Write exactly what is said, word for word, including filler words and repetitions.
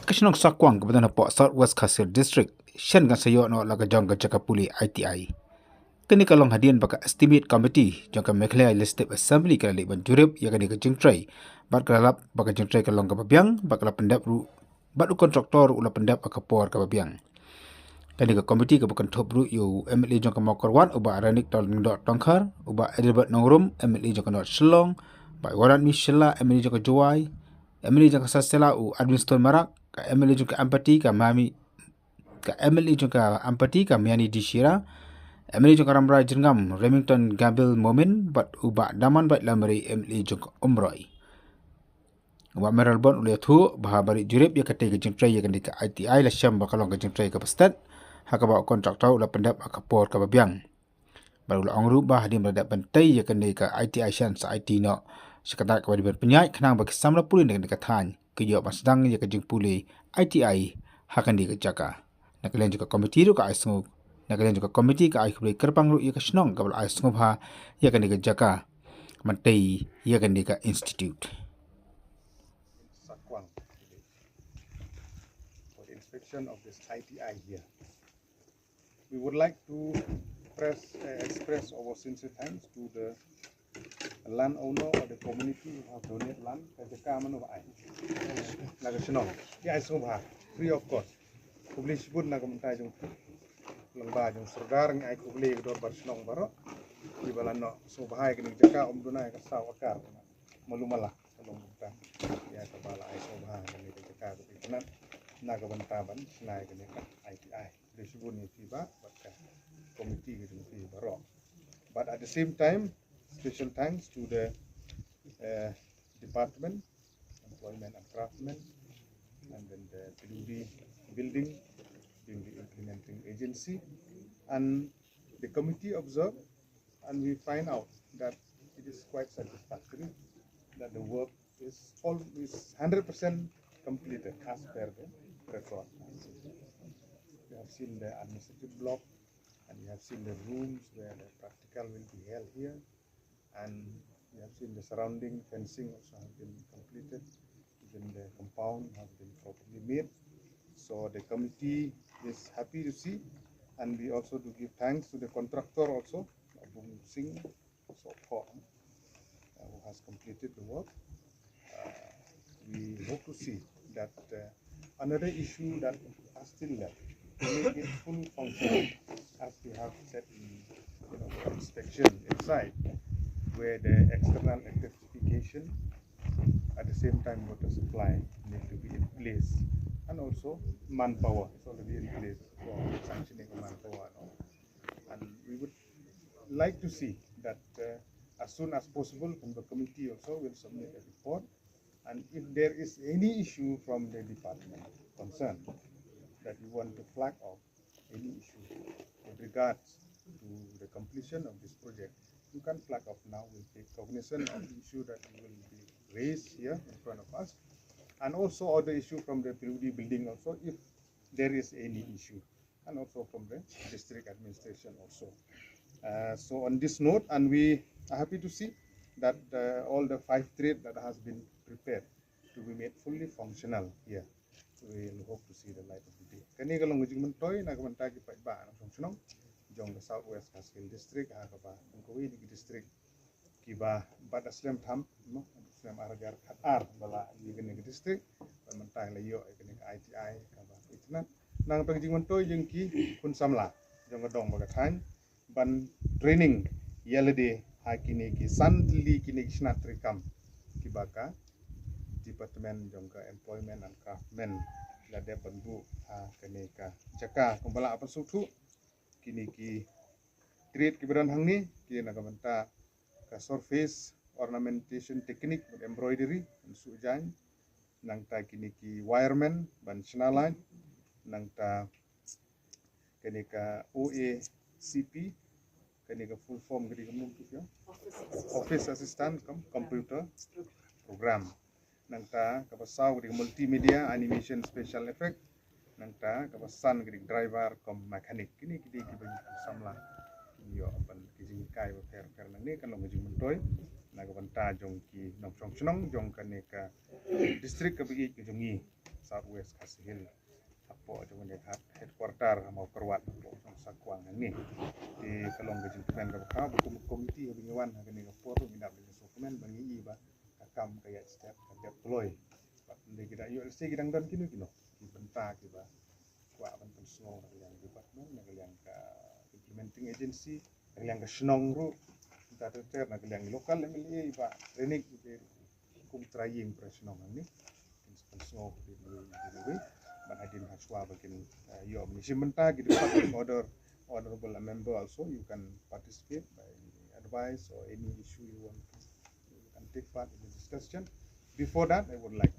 Ka shnong Sakwang kaba don hapoh South West Khasi Hills District shen kan sa ïoh noh la ka jong ka jaka pule I T I. Kane ka long hadien ba ka Estimate Committee jong ka Meghalaya Legislative Assembly ka la leit ban jurip ïa kane ka jingtrei bad ka la lap ba ka jingtrei ka long kaba biang bad ka la pyndep ruh bad u kontraktor u la pyndep ha ka por kaba biang. Kane ka komiti kaba kynthup ruh ïa u M L A jong ka Mawkyrwat u Bah Renikton Lyngdoh Tongkhar, u Bah Adelbert Nongrum M L A jong ka North Shillong, Bah Waradmi Shylla M L A jong ka Jowai, M L A jong ka Sasela u Edwin Stone Marak, ka M L A jong ka Ampati ka Mami ka M L A jong ka Ampati ka Miani D Shira, M L A jong ka Rambrai Jyrngam Remington Gabil Momin bad u Bah Damanbait Lamare M L A jong ka Umroi. U Bah Mayralborn u la ïathuh ba haba la jurip ïa katei ka jingtrei ïa kane ka I T I la shem ba ka long ka jingtrei kaba stet ha kaba u kontraktor u la pyndep ha ka por kaba biang. Bad u la ong ruh ba hadien ba la dep ban tei ïa kane ka I T I shen sa aiti noh sha ka dei kaba dei ban pynïaid khnang ba ki samla pule na kane ka thaiñ ki ïoh ban sdang ïa ka jingpule I T I ha kane ka jaka. Na ka liang jong ka komiti ruh ka ai sngewbha na ka liang jong ka komiti ka ai khublei kyrpang ruh ïa ka shnong kaba la ai sngewbha ïa kane ka jaka ban tei ïa kane ka institute. Sakwang for the inspection of this I T I here. We would like to press, uh, express our sincere thanks to the landowner or the community who have donated land. Ka jaka mano ba ai? Na ka shnong. Ki ai sngewbha, free of cost. Khublei shibun na ka bynta jong ki. Lyngba jong Sordar ngi ai khublei ka dorbar shnong baroh. Kiba la noh sngewbha ïa kane ka jaka, ym duna ïa ka saw akar. Malu mala ka long bynta ïa kaba la ai sngewbha ïa kane ka jaka ka itynnad na ka bynta ban shna ïa kane ka I T I. Khublei shibun ïa phi bah bad ka komiti ka jong phi baroh. But at the same time, special thanks to the, uh, department, employment and craftsmen, and then the P W D building being the implementing agency, and the committee observed and we find out that it is quite satisfactory that the work is all, is hundred percent completed as per the record. You have seen the administrative block, and you have seen the rooms where the practical will be held here, and you have seen the surrounding fencing also has been completed, even the compound has been properly made. So the committee is happy to see, and we also do give thanks to the contractor also, Abung Singh, so, uh, who has completed the work. Uh, we hope to see that, uh, another issue that are still left to make it full functional, as we have said in, you know, inspection inside, where the external electrification, at the same time water supply need to be in place, and also manpower is already in place for sanctioning of manpower, no? And we would like to see that, uh, as soon as possible, the committee also will submit a report. And if there is any issue from the department concerned that you want to flag off, any issue with regards to the completion of this project, you can flag off now. We'll take cognizance of the issue that you will be raised here in front of us. And also other issue from the P W D building also, if there is any issue, and also from the district administration also. Uh, so on this note, and we are happy to see that, uh, all the five trade that has been prepared to be made fully functional here. We will hope to see the light of the day. Kane ka long ka jingmyntoi na ka bynta ki paidbah nongshong shnong jong ka South West Khasi Hills District, ha kaba kum kawei na ki district kiba bad da slem tham, no, slem ar hajar khat ar ba la ïa kane ka district, ba mynta la ïoh ïa kane ka I T I kaba itynnad. Nangta ka jingmyntoi jong ki khun samla jong ka dong bad ka thaiñ ban training ïa lade ha kine ki san tylli kine ki shnat treikam kiba ka department jong ka employment and craftsmen la dep ban buh ha kane ka jaka. Kumba la ap sngewthuh kine ki trade kiba don hangne ki na ka bynta ka surface ornamentation technique bad embroidery, ban suh jaiñ, nangta kine ki wiremen ban shna light, nangta kane ka O A C P, kane ka full form ka dei ka mut, office assistant cum computer program. Nangta kaba saw ka dei multimedia animation special effect. Nangta kaba san ka dei driver cum mechanic. Kine ki dei kiba ngi samla ki ïoh ban ki jinghikai bapher bapher. Nangne ka long ka jingmyntoi na ka bynta jong ki nongshong shnong jong kane ka district kaba ïeit ka jong ngi. South West Khasi Hills, hapoh jong kane ka headquarter ha Mawkyrwat, hapoh jong Sakwang hangne. Te ka long ka jingkmen kaba khraw ba kum ka komiti haba ngi wan ha kane ka por ngi dap da ka jingkmen ba ngi i ba ka kam ka ïaid step ka dep kloi. Bad ynda ki da ïoh lehse ki dang don kino kino ki bynta kiba kwah ban pynsngew na ka liang department, na ka liang ka implementing agency, na ka liang ka shnong ruh, bynta ter ter, na ka liang local M L A ba Renik, kum trai ïing trai shnong hangne. Kin pynsngew ki dei ki dei. Ban hadien hashwa ba kin, uh, ïoh ban shim bynta ki department order. Honorable member also, you can participate by any advice or any issue you want to, you can take part in the discussion. Before that, I would like